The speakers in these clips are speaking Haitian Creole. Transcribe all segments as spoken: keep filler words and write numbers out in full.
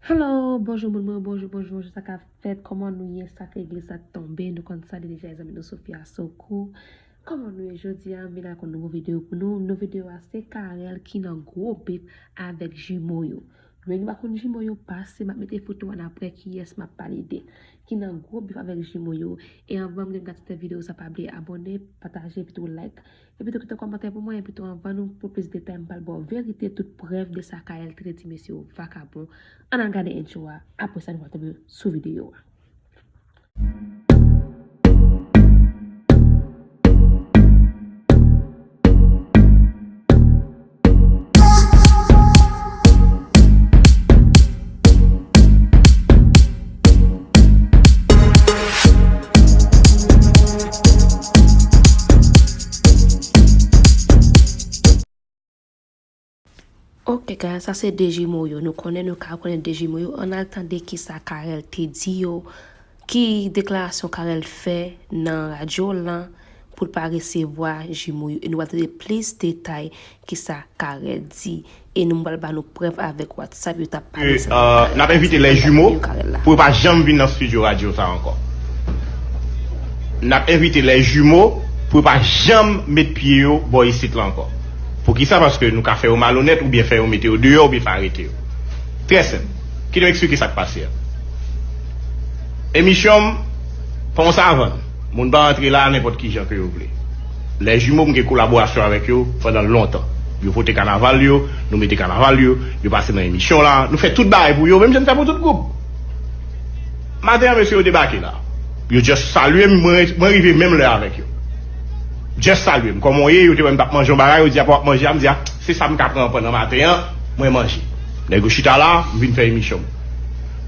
Hello, bonjou moun mwen, bonjou, bonjou, bonjou, sa k ap fèt, kòman nou ye? Sa k regle, sa k tonbe, nou konn sa deja, zanmi nou Sofia Soko. Kòman nou ye jodi a? M vin ak yon nouvo videyo pou nou. Nouvo videyo a, se Carel ki nan gwo bif avèk jimo yo. Nou menm nou pa konn jimo yo pase, m ap mete foto a n ap wè kiyès m ap pale de. Ki nan gwo bif avèk jimo yo. E anvan m gade videyo sa, pa bliye abòne, pataje, epi tou like. Epi tou kite yon kòmantè pou mwen, epi tou anvan nou pou plis detay, m pral ba w verite, tout prèv de sa Carel te di mesye yo vakabon. Ann al gade entwo a, apre sa nou pral tonbe sou videyo a. Ok, guys, sa se de jimo yo. Nou konnen, nou ka konnen de jimo yo. Ann al tande kisa Carel te di yo, ki deklarasyon Carel fè nan radyo lan pou l pa resevwa jimo yo. E nou pral tande plis detay kisa Carel di. E nou pral ba nou prèv avèk WhatsApp yo t ap pale. N ap envite les jumeaux pou yo pa janm vin nan estidyo radyo sa ankò. N ap envite les jumeaux pou yo pa janm met pye yo bò isit la ankò. Poukisa? Paske nou ka fè yo malonèt, oubyen fè yo mete yo deyò, oubyen fè arete yo. Trè senp. Kite m eksplike sa k pase a. Emisyon m pa yon savann. Moun pa antre la nenpòt ki jan ke yo vle. Les jumeaux, m gen kolaborasyon avèk yo pandan lontan. Yo pote kanaval yo, nou mete kanaval yo, yo pase nan emisyon la, nou fè tout bagay pou yo, menm jan n fè pou tout gwoup. Maten an, mesye yo debake la. Yo just salye m, mwen, mwen rive menm lè avèk yo. Just salye m. Kòman w ye? Yo te wè m t ap manje yon bagay, yo di, "Apa w ap manje a?" M di, "A, se sa m ka pran pandan maten an, mwen manje." Nèg yo chita la, m vin fè emisyon m.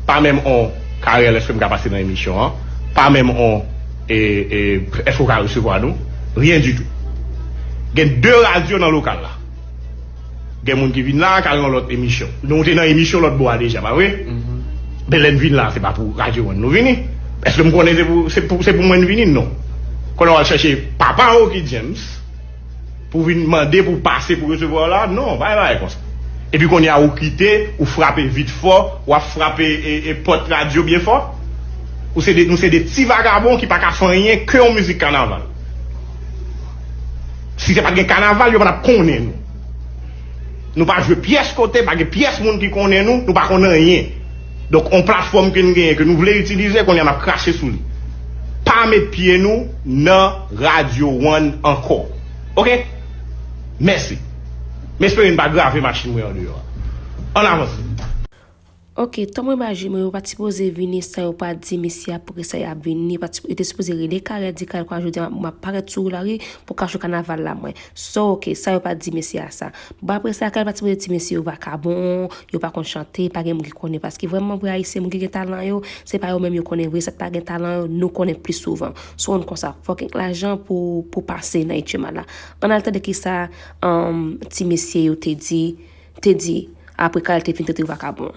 Pa menm on, "Carel, èske m ka pase nan emisyon an?" Pa menm on, e, e, "Èske w ka resevwa nou?" Rien du tout. Gen de radyo nan lokal la. Gen moun ki vin la, k al nan lòt emisyon. Nou te nan emisyon lòt bò a deja, pa vre? Men lè n vin la, se pa pou Radyo One nou vini. Èske m konnen se pou, se pou, se pou mwen n vini? Non. Konnen w al chèche papa Rocky James pou vin mande pou pase pou resevwa w la? Non, pa gen bagay konsa. Epi kounye a ou kite, ou frape vit fò, w ap frape e, e pòt radyo byen fò. Ou se de, nou se de ti vagabon ki pa ka fè anyen ke yon mizik kanaval. Si se pa t gen kanaval, yo pa t ap konnen nou. Nou pa jwe pyès kote, pa gen pyès moun ki konnen nou, nou pa konn anyen. Donk, on platfòm ke n genyen, ke nou vle itilize, kounye a n ap krache sou li. Pa met pye nou nan Radyo One ankò. Oke? Mèsi. M espere n pa grave machin mwen andeyò a. Ann avanse. Ok, tan mwen ba jimo yo, yo pa t sipoze vini san yo pa di mesye a poukisa y ap vini. Yo pa t sipo-, yo te sipoze rele Carel, di Carel, "Kwa jodi a, m ap parèt sou lari pou kachou kanaval la mwen." So, ok, sa yo pa t di mesye a sa. Bon, apre sa, Carel pa t sipoze di mesye yo vakabon, yo pa konn chante, pa gen moun ki konnen. Paske vrèman vre, Ayisyen, moun ki gen talan yo, se pa yo menm yo konnen vre, sa k pa gen talan yo, nou konnen plis souvan. So, konn konsa, fòk gen lajan pou, pou pase nan ityema la. Ann al tande kisa, um, ti mesye yo te di, te di, apre Carel te fin trete yo vakabon.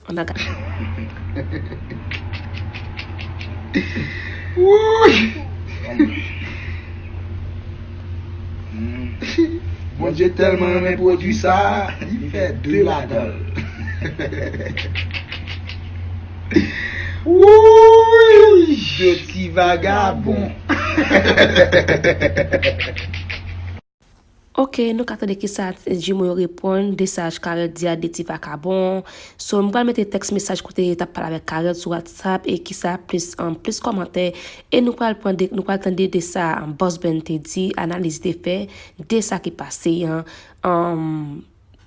Ann al gade. Wouy! Bondye tèlman renmen pwodui sa, li fè de ladan l. Wouy! De ti vagabon. Ok, nou ka tande kisa jimo yo reponn de sa Carel di a de ti vakabon. So, m pral mete tèks mesaj kote yo t ap pale avèk Carel sou WhatsApp e kisa plis, um, plis kòmantè. E nou pral pran de, nou pral tande de sa, um, Boss Ben te di, analiz te fè de sa ki pase an. Um,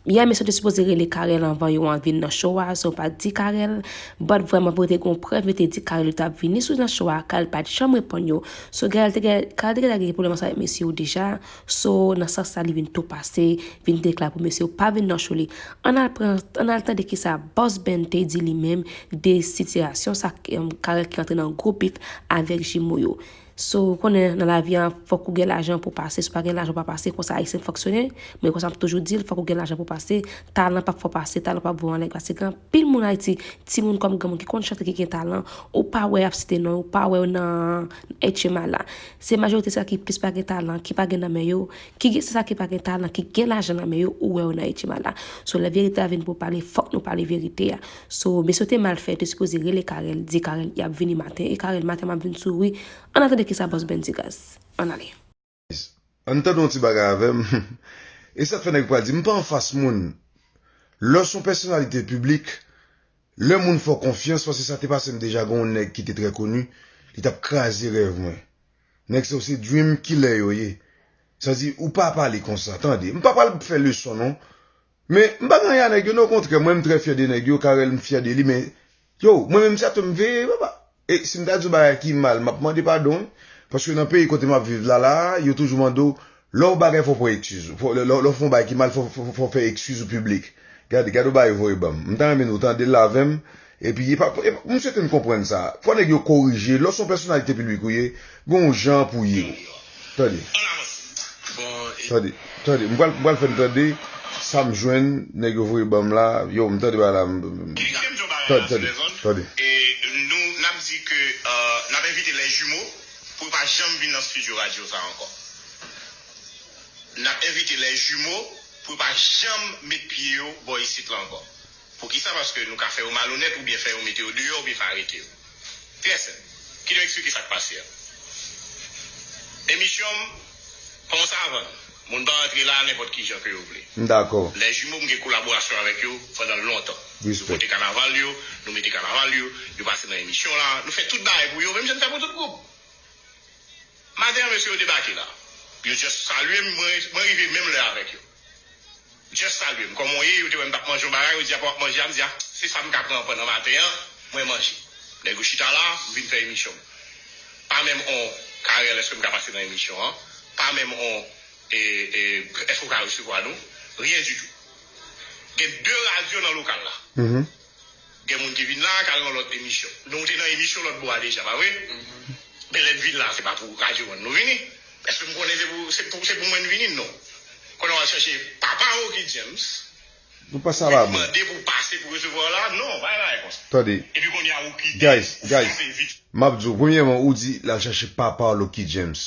Yè, mesye yo te sipoze rele Carel anvan yo an vin nan show a, so yo pa t di Carel. But vrèman vre, te gen yon prèv, yo te di Carel yo t ap vini sou nan show a, Carel pa t janm reponn yo. So, Carel te gen, Carel te gentan gen pwoblèm ansanm avèk mesye yo deja. So, nan sans sa, li vin tou pase, vin deklare pou mesye yo pa vin nan show li. Ann al pran, ann al tande kisa Boss Ben te di li menm de sitiyasyon sa, em, Carel ki antre nan gwo bif avèk jimo yo. So, ou konnen nan lavi a, fòk ou gen lajan pou pase. Si w pa gen lajan, ou pa pase. Konsa Ayisyen fonksyone. Mwen konsa m toujou di l, fòk ou gen lajan pou pase. Talan p ap fè w pase, talan p ap voye w anlè. Paske gen anpil moun Ayiti, timoun kòm granmoun ki konn chante, ki gen talan. Ou pa wè y ap site non, ou pa wè yo nan H M I la. Se majorite sa ki plis pa gen talan, ki pa gen nan men yo, ki gen, se sa ki pa gen talan, ki gen lajan nan men yo, ou wè yo nan H M I la. So, lè verite a vin pou pale, fòk nou pale verite a. So, mesye yo te mal fè, te sipoze rele Carel, di Carel y ap vini maten, e Carel maten m ap vin sou ou wi. Ann tande kisa Boss Ben di guys. Ann ale. Ann tande yon ti bagay avè m. E sa k fè nèg pral di, m pa anfas moun. Lè w se yon pèsonalite piblik, lè moun fè w konfyans, paske sa te pase m deja, gen yon nèg ki te trè koni, li t ap kraze rèv mwen. Nèg sa yo se dream killer yo ye. Sa di, ou pa pale konsa, tande. M pa pral fè leson non. Men, m pa gen anyen a nèg yo, non, okontrè, mwen m trè fyè de nèg yo, Carel m fyè de li, men, yo, mwen menm sa tou m veye, papa. E si m ta di yon bagay ki mal, m ap mande padon, wi. Paske nan peyi kote m ap viv la, la, yo toujou mande w, lè w bagay fò w pran eskiz ou. Fò, lè, lè, lè w fè yon bagay ki mal, fò, fò, fò, fò w fè eskiz ou piblik. Gade, gade yon bagay yo voye ban m. M ta renmen nou tande l avè m. Epi, e pa, e pa, m swete n konprann sa. Fò nèg yo korije. Lè w se yon pèsonalite piblik ou ye, gen yon jan pou w ye. Tande. Tande, tande. M pral, m pral fè n tande sa m jwenn, nèg yo voye ban m la. Yo, m tande bagay la. M, m, tande, tande, tande. E nou, n ap di ke, euh, n ap envite les jumeaux pou yo pa janm vin nan estidyo radyo sa ankò. N ap envite les jumeaux pou yo pa janm met pye yo bò isit la ankò. Poukisa? Paske nou ka fè yo malonèt oubyen fè yo mete yo deyò oubyen fè arete yo. Trè senp. Kite m eksplike sa k pase a. Emisyon m pa yon savann. Moun pa antre la nenpòt ki jan ke yo vle. M dakò. Les jumeaux, m gen kolaborasyon avèk yo pandan lontan. Yo pote kanaval yo, nou mete kanaval yo, yo pase nan emisyon la, nou fè tout bagay pou yo, menm jan n fè pou tout gwoup. Maten an, mesye yo debake la. Yo just salye m, mwen, mwen rive menm lè avèk yo. Just salye m. Kòman w ye? Yo te wè m t ap manje yon bagay, yo di, apa w ap manje a? M di, a, se sa m ka pran pandan maten an, mwen manje. Nèg yo chita la, m vin fè emisyon m. Pa menm on, Carel, èske m ka pase nan emisyon an? Pa menm on, e, e, èske w ka resevwa nou? Ryen ditou. Gen de radyo nan lokal la. Gen moun ki vin la k al nan lòt emisyon. Nou te nan emisyon lòt bò a deja, pa vre? Men lè n vin la, se pa pou radyo an nou vini. Èske m konnen se pou, se pou, se pou mwen n vini? Non. Konnen w al chache papa Rocky James. Nou pa sa la, mwen. Mande pou pase pou resevwa w la? Non, pa gen bagay konsa. Tande. Epi kounye a ou kite, guys, ou guys, frape vit. M ap di w, premyèman, ou di l al chache papa Rocky James.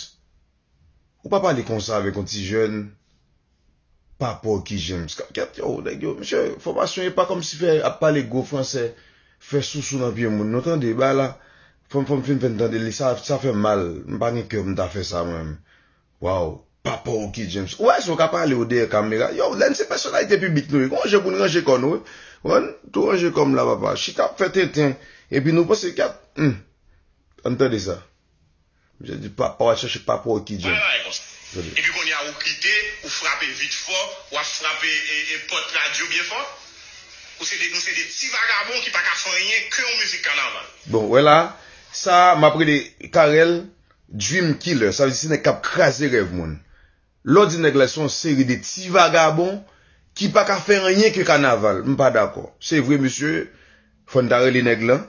Ou pa pale konsa avèk yon ti jèn. Papa Rocky James. Kèt, yo, nèg yo, mesye, fòmasyon e pa kòmsi fè ap pale gwo fransè, fè sousou nan pye moun. Nou tande, bagay la, fò m, fò m fin fè n tande li, sa, sa fè m mal. M pa gen kè pou m ta fè sa, mwen menm. Waw, papa Rocky James. Ou wè, si w ka pale w dèyè kamera. Yo, lè n se pèsonalite piblik nou ye, gon jan pou n ranje kò nou, wi. Konprann? Tou ranje kò m la, papa. Chita ap fè tenten. Epi nou panse, kèt, hmm. Ann tande sa. Misye di papa w al chache papa w ki djòb. Bagay konsa. Epi kounye a ou kite, ou frape vit fò, w ap frape e, e pòt radyo byen fò. Ou se de, nou se de ti vagabon ki pa ka fè anyen ke yon mizik kanaval. Bon, wè la, sa m ap rele Carel, dream killer, sa vle di se nèg k ap kraze rèv moun. Lè w di nèg la se yon seri de ti vagabon ki pa ka fè anyen ke kanaval, m pa dakò. Se vre, mesye, fò n ta rele nèg lan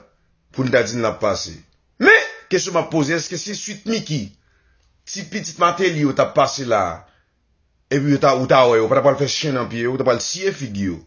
pou n ta di n l ap pase. Men, kesyon m ap poze, èske si Sweet Micky, ti pitit Martelly yo t ap pase la a, epi yo ta, ou ta wè yo, ou pa ta pral fè chen nan pye yo, ou ta pral siye figi yo?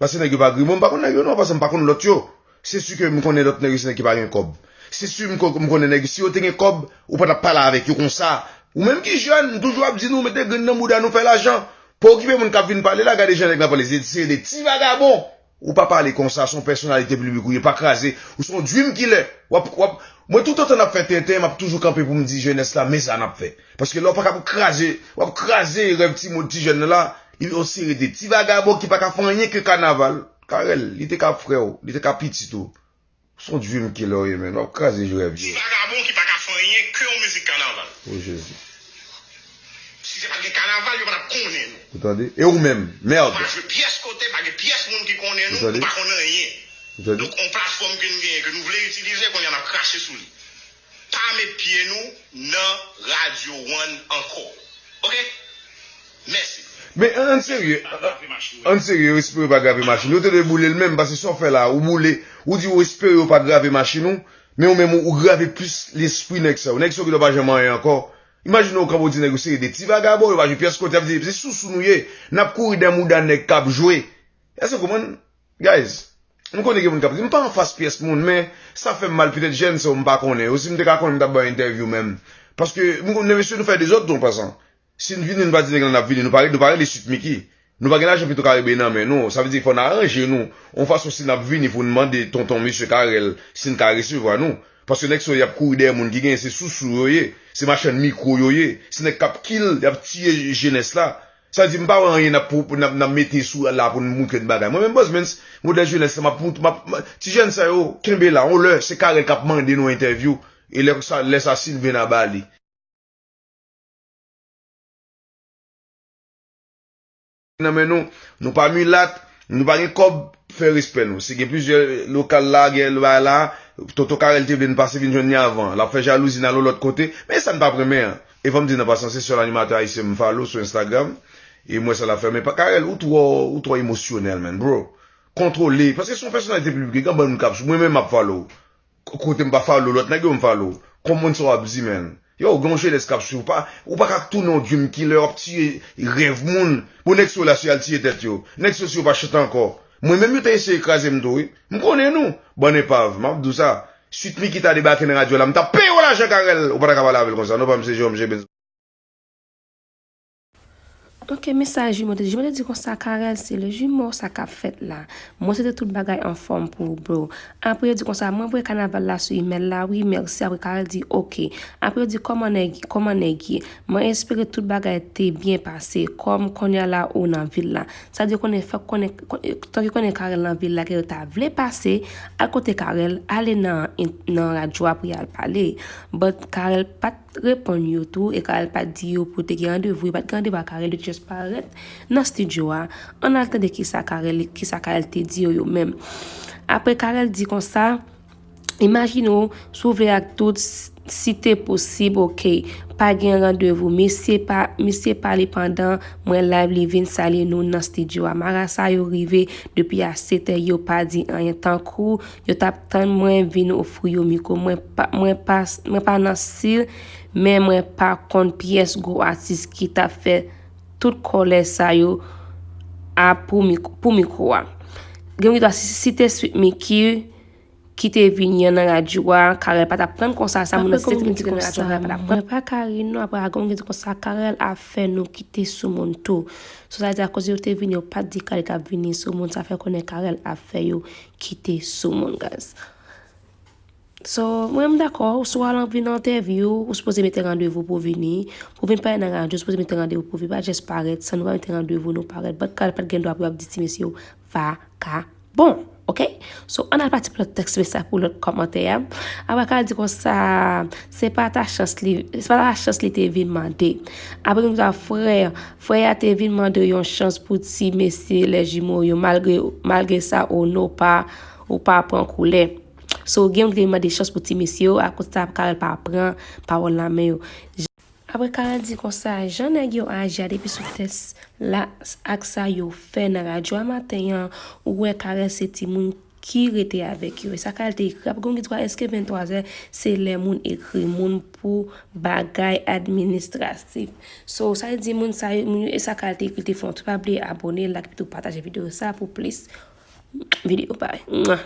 Paske nèg yo pa grimo, m pa konn nèg yo non, paske m pa konn lòt yo. Se si ke m konnen lòt nèg yo se nèg ki pa gen kòb. Se si m ko-, m konnen nèg yo, si yo te gen kòb, ou pa t ap pale avèk yo konsa. Ou menm ki jèn, m toujou ap di nou, mete grenn nan bouda nou, fè lajan. Pa okipe moun k ap vin pale la, gade jan nèg la pale, se, se de ti vagabon. Ou pa pale konsa, se yon pèsonalite piblik ou ye, pa kraze. Ou se yon dream killer. W ap, w ap, mwen toutotan n ap fè tenten, m ap toujou kanpe pou m di jenès la, men sa n ap fè. Paske lè w pa ka pou kraze, w ap kraze rèv ti moun, ti jèn nan la, yon seri de ti vagabon ki pa ka fè anyen ke kanaval. Carel, li te ka frè w, li te ka pitit ou. Se yon dream killer w ye, men. W ap kraze rèv yo. Ti vagabon ki pa ka fè anyen ke yon mizik kanaval. O Jezi. Si se pa t gen kanaval, yo pa t ap konnen nou. Ou tande? E ou menm, mèd. Nou pa jwe pyès kote, pa gen pyès moun ki konnen nou, nou pa konn anyen. Ou tande? Donk, on platfòm ke n genyen, ke nou vle itilize, kounye a n ap krache sou li. Pa met pye nou nan Radyo One ankò. Oke? Mèsi. Men, ann serye, ann serye, yo espere yo pa grave machin. Yo te dwe boule l menm, paske sa w fè la, ou boule, ou di ou espere yo pa grave machin ou, Men ou menm ou grave plis lespri nèg sa yo. Nèg sa yo ki pa janm anyen ankò. Imajine ou kanpe ou di nèg yo se de ti vagabon, yo pa jwe pyès kote, ap di se sousou nou ye. N ap kouri dèyè mouda nèg k ap jwe. Èske w konprann? Guys, m konnen gen moun k ap di m pa anfas pyès moun, men sa fè m mal, petèt jèn sa yo m pa konnen yo. Si m te ka konnen, m t ap ba yo entèvyou menm. Paske m konnen mesye nou fè dezòd tou an pasan. Si n vini, n pa di nèg lan n ap vini, nou pa, nou pa rele Sweet Micky. Nou pa gen lajan Petro Caribe nan men nou. Sa vle di fò n aranje nou yon fason si n ap vini pou n mande tonton mesye Carel si n ka resevwa nou. Paske nèg sa yo y ap kouri dèyè moun ki genyen, se sousou yo ye, se machann mikwo yo ye, se nèg k ap kill, y ap tiye jenès la. Sa vle di m pa wè anyen n ap, pou, n ap, n ap mete sou la pou n montre n bagay. Mwen menm Buzz Mens, modèl jenès la, m ap, m ap, m ap, ti jèn sa yo, kenbe la, yon lè, se Carel k ap mande nou entèvyou, e lè sa, lè sa Sylvain a ba li. Nan men nou, nou pa milat, nou pa gen kòb, fè respè nou. Si gen plizyè lokal la, gen lwa la, Toto Carel te vle n pase vin jwenn li avan. L ap fè jalouzi n al yon lòt kote, men sa n p ap renmen an. E fò m di nan pasan, se sèl animatè ayisyen m follow sou Instagram, e m wè sa l ap fè. Men pa Carel, ou twò, ou twò emosyonèl, man, bro. Kontwole, paske se yon pèsonalite piblik, gen bann moun k ap swiv, mwen menm m ap follow. Kote m pa follow lòt nèg yo m follow. Konprann sa w ap di, man. Yo, gen yon jenès k ap swiv ou. Pa, ou pa ka tounen yon dream killer, w ap tiye rèv moun. Bon, nèg sa yo la, si y al tiye tèt yo. Nèg sa yo, si yo pa chante ankò. Mwen menm, yo te eseye kraze m tou, wi. M konnen nou. Bann enpav, m ap di w sa. Sweet Micky ta debake nan radyo la, m t ap peye w lajan Carel. Ou pa ta ka pale avè l konsa, non, pa m se Jérôme J. Benz. Ok, mesaj Jimo te di. Jimo te di konsa, Carel, se le Jimo sa k ap fèt la. Mwen swete tout bagay anfòm pou ou, bro. Apre yo di konsa, mwen voye kanaval la sou email la, wi, mèsi. Apre Carel di, ok. Apre yo di, kòman nèg, kòman nèg ye? Mwen espere tout bagay te byen pase, kòm kounye a la ou nan vil la. Sa di konnen, fòk konnen, tanke konnen Carel nan vil la, ke yo ta vle pase, al kote Carel, ale nan, nan radyo a pou y al pale. But Carel pa t reponn yo tou, e Carel pa t di yo pou te gen randevou, yo pa t gen randevou ak Carel, yo te just parèt nan estidyo a. Ann al tande kisa Carel, kisa Carel te di yo, yo menm. Apre Carel di konsa, imajine w, si w vle ak tout, s-, si te posib, ok, pa gen randevou, mesye pa, mesye pale pandan mwen live, li vin salye nou nan estidyo a. Marasa yo rive depi a sèt è, yo pa di anyen, tankou yo t ap tann mwen vin ofri yo mikwo. Mwen pa, mwen pa, mwen pa nan stil, men mwen pa konn pyès gwo atis ki t ap fè tout kòlè sa yo a pou mik-, pou mikwo a. Gen moun ki ta si-, site Sweet Micky ki te vini an nan radyo a, Carel pa t ap pran konsa sa, moun nan site Sweet Micky nan radyo a, Carel pa t ap pran. Mwen pa ka ri non, apre a gen moun ki di konsa, Carel ap fè nou kite sou moun tou. So, sa vle di akoz yo te vini, yo pa t di Carel t ap vini sou moun, sa fè konnen Carel ap fè yo kite sou moun, guys. So, mwen, m dakò, si w al vin nan entèvyou, ou sipoze mete randevou pou w vini, pou w vin pale nan radyo, ou sipoze mete randevou pou w vini, pa just parèt, san nou pa mete randevou, nou parèt. But Carel pa t gen dwa pou l ap di ti mesye yo, vagabon, ok? So, ann al pati pou lòt tèks mesaj, pou lòt kòmantè a. Apre Carel di konsa, se pa ta chans li, se pa ta chans li te vin mande. Apre gen konsa, frè, frè a te vin mande yon chans pou ti mesye lè jimo yo, malgre, malgre sa, o non, pa, ou pa pran koulè. So, gen moun ki te vin mande chans pou ti mesye yo, akoz sa Carel pa pran pawòl nan men yo. Apre Carel di konsa, jan nèg yo aji a depi sou tèks la ak sa yo fè nan radyo a maten an, ou wè Carel se timoun ki rete avèk yo. E sa Carel te ekri, apre gen moun ki di konsa, èske venntwa zè se lè moun ekri moun pou bagay administratif? So, sa vle di moun sa yo, moun yo, e sa Carel te ekri, te fè yon ti pa bliye abòne, like, epi tou pataje videyo sa pou plis videyo parèy. Mwa.